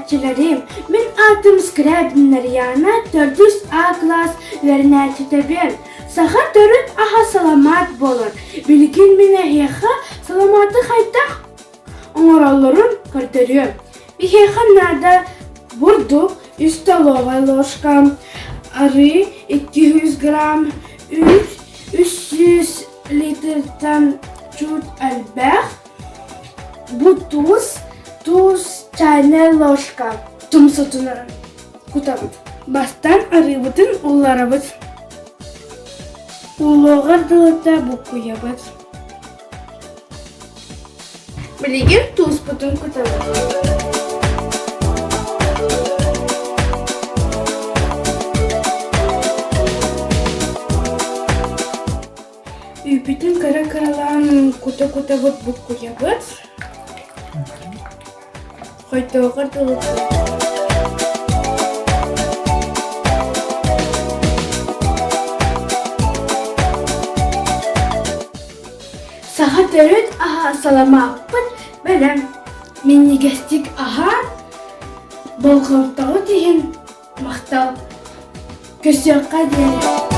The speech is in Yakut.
үөрэнээччилэрим! Мин аатым Скрябин Нарыйаана, төрдүс А кылаас үөрэнээччитэбин. Саха төрүт аһа саламаат буолар. Билигин мин эһиэхэ саламааты хайдах оҥороллорун көрдөрүөм. Биһиэхэ наада бурдук, үс столовай ложка, арыы 200 грамм, үүт 300 литртан чуть элбэх, Бу туус, туус чайная ложка тумсутунан кутабыт. Бастаан арыыбытын улларабыт. Уллуоҕар дылыта буккуйабыт. Билигин тууспутун кутабыт. Үүппүтүн кыра-кыралаан кута-кутабыт буккуйабыт. Хойдоҕор дылы Саха төрүт аһа саламааппыт бэлэм. Минньигэстик аһаан, болҕомтоҕут иһин махтал. Көрсүөххэ диэри.